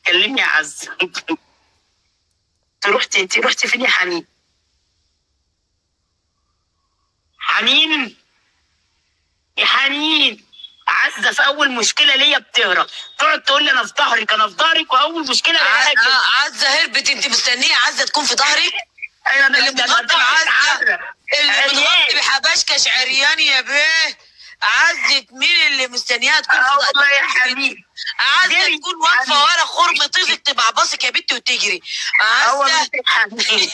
كلمني يا عزه. انت رحتي فين يا حنين؟ حنين يا حنين. عزه في اول مشكلة ليا بتهرب، تقعد تقول لي انا في ظهرك انا في ظهرك، واول مشكلة الاقيها كده. عزه هربت. انت مستنيه عزه تكون في ظهرك؟ ايوه انا اللي متغطي بعزه، اللي متغطي عريان. بحبشكش عريان يا بيه. عزه مين اللي مستنياها تكون في اه ظهرك؟ والله يا حنين عزه جري. تكون واقفة حنين. ورا خرم طيزك تبعبصك يا بنتي وتجري. اه والله عزه يا حنين.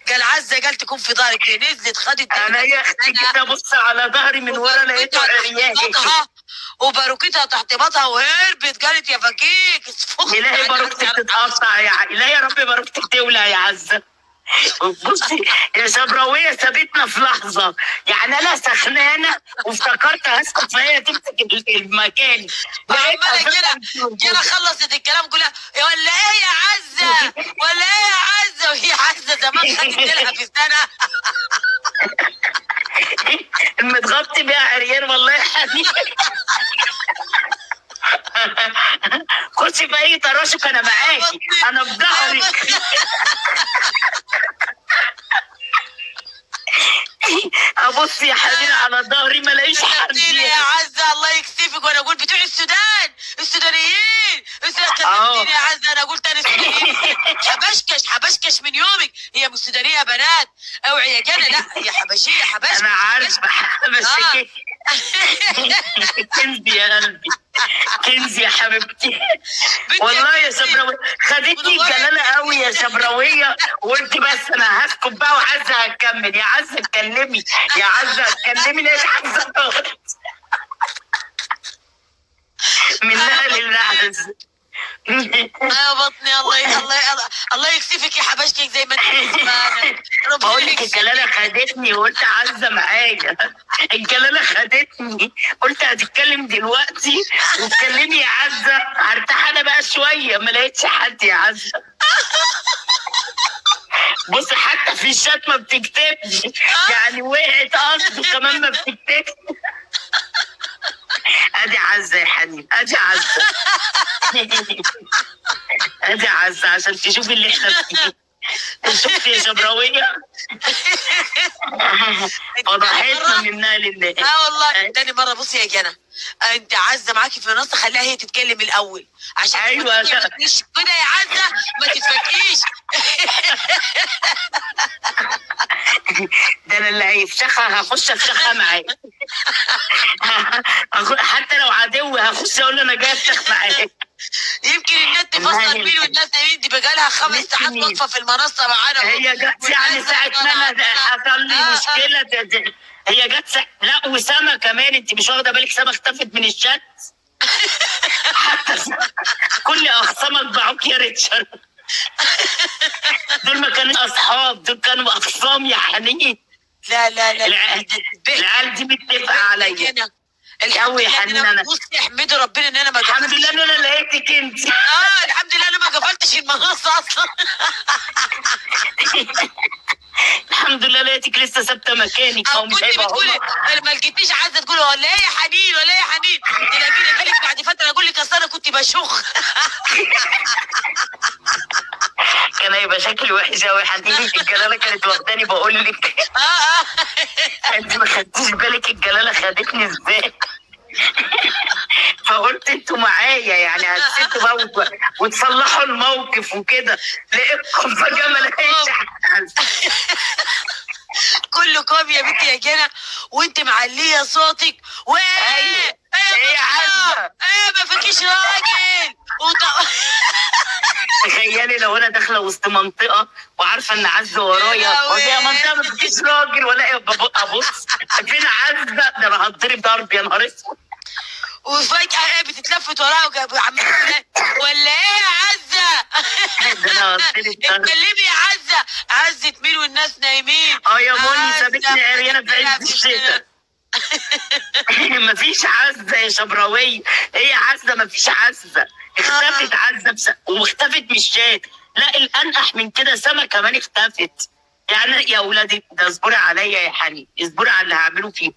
قال عزه قال تكون في ظهرك، دي نزلت خدت انا يا اختي كده بص على ظهري من ورا لقيته عريان. بطها وباروكتها تحت بطها وهربت. قالت يا فكيك اسفخ. إلهي باروكتك تتقطع يا لا يا رب باروكتك تولع يا عزه. بصي يا شبراوية سابتنا في لحظة، يعني أنا سخنانة وافتكرت هسكت فهي تمسك المكان. لقيتها عمالة كده فضلت كده خلصت الكلام كلها ولا ايه يا عزه؟ ولا ايه يا عزه؟ وهي عزه زمان خدت لها في سنة. المتغطي بيها عريان والله يا حبيبي. خشي في أي تراشق أنا معاكي، أنا في ظهرك. أبص يا حبيبي على ظهري ما الاقيش حد. كسبتينا يا عزه الله يكسفك. وانا اقول بتوع السودان السودانيين السودان. كسبتيني يا عزه. انا اقول تاني السودانيين. حبشكش حبشكش من يومك. هي مش سودانيه يا بنات، اوعي يا جنى. لا هي حبشيه حبشكش. أنا عارفة بس كنز يا قلبي، كنز يا حبيبتي. والله يا شبراوية خدتني الجلالة قوي يا شبراوية، وقلت بس أنا هسكت بقى وعزة هتكمل. يا عزة اتكلمي، يا عزة اتكلمي. ليش عزة طارت؟ منها لله عزة. يا بطني. الله الله الله يكسفك يا حبشتك زي ما انت كسبانه. بقول لك الجلالة خدتني وقلت عزة معايا. الجلالة خدتني قلت هتتكلم دلوقتي وتكلمي يا عزة. هرتاح أنا بقى شوية، ما لقيتش حد يا عزة. بص حتى في الشات ما بتكتبش، يعني وقعت قصده كمان ما بتكتبش. ادي عزة يا حنين، ادي عزة، ادي عزة عشان تشوفي اللي احنا فيه. شفتي يا شبراوية؟ فضحتنا منها لله. والله تاني مرة. بصي يا جنى، انت عزة معاكي في النص، خليها هي تتكلم الاول عشان أيوة. ما تتفكيش كده يا عزة، ما تتفكيش. ده انا اللي هيفشخها هخش افشخها معاه، حتى لو عدوي هخش اقول له انا جاي افشخ معاك. يمكن النت فصل مين والناس نايمين. دي بقالها 5 ساعات واقفة في المنصة معانا. هي جت يعني ساعة ما انا حصل لي مشكلة هي جت لا وسما كمان، انت مش واخده بالك سما اختفت من الشات. حتى كل اخصامك باعوك يا ريتشارد. دول ما كانوا اصحاب، دول كانوا اخصام يا حنين. لا لا لا العيال دي متفقه عليا. قوي يا حنين. انا بصي احمدي ربنا ان انا ما الحمد لله ان انا لقيتك انت. الحمد لله انا ما قفلتش المنصة اصلا. الحمد لله لقيتك لسه ثابتة مكانك. او كنت بتقولي ما لقيتنيش عايزه تقولي ولا ايه يا حنين ولا ايه يا حنين، تلاقيني اجيلك بعد فترة اقول لك اصل انا كنت بشخ. كان هيبقى شكلي وحش قوي يا حنين. الجلاله كانت واخداني بقول لك. انت ما خدتيش بالك الجلاله خدتني ازاي. فقلت انتوا معايا يعني هتسيبوا بقى وتصلحوا الموقف وكده، لقيتكم فجأة ما لقيتش حد. كله كوم يا بنتي يا جنى، وانت معليه صوتك. وايه ايه يا عزه؟ ايه ما فيكيش راجل. تخيلي لو انا داخله وسط منطقة وعارفه ان عزه ورايا، ويا منطقة ما فيكيش راجل ولا ايه، ابص فين عزه؟ ده انا هتضرب ضرب يا نهار اسود. وفجأة بتتلفت وراها وعمالة ولا ايه يا عزة؟ اتكلمي يا عزة. عزة مين والناس نايمين؟ يا موني سابتني عريانة في عز الشتاء. مفيش عزة يا شبراوية. ايه عزة؟ مفيش عزة. اختفت عزة واختفت من الشات. لا الانقح من كده سما كمان اختفت. يعني يا ولادي ده اصبري عليا يا حنين، اصبري على اللي هعمله فيهم.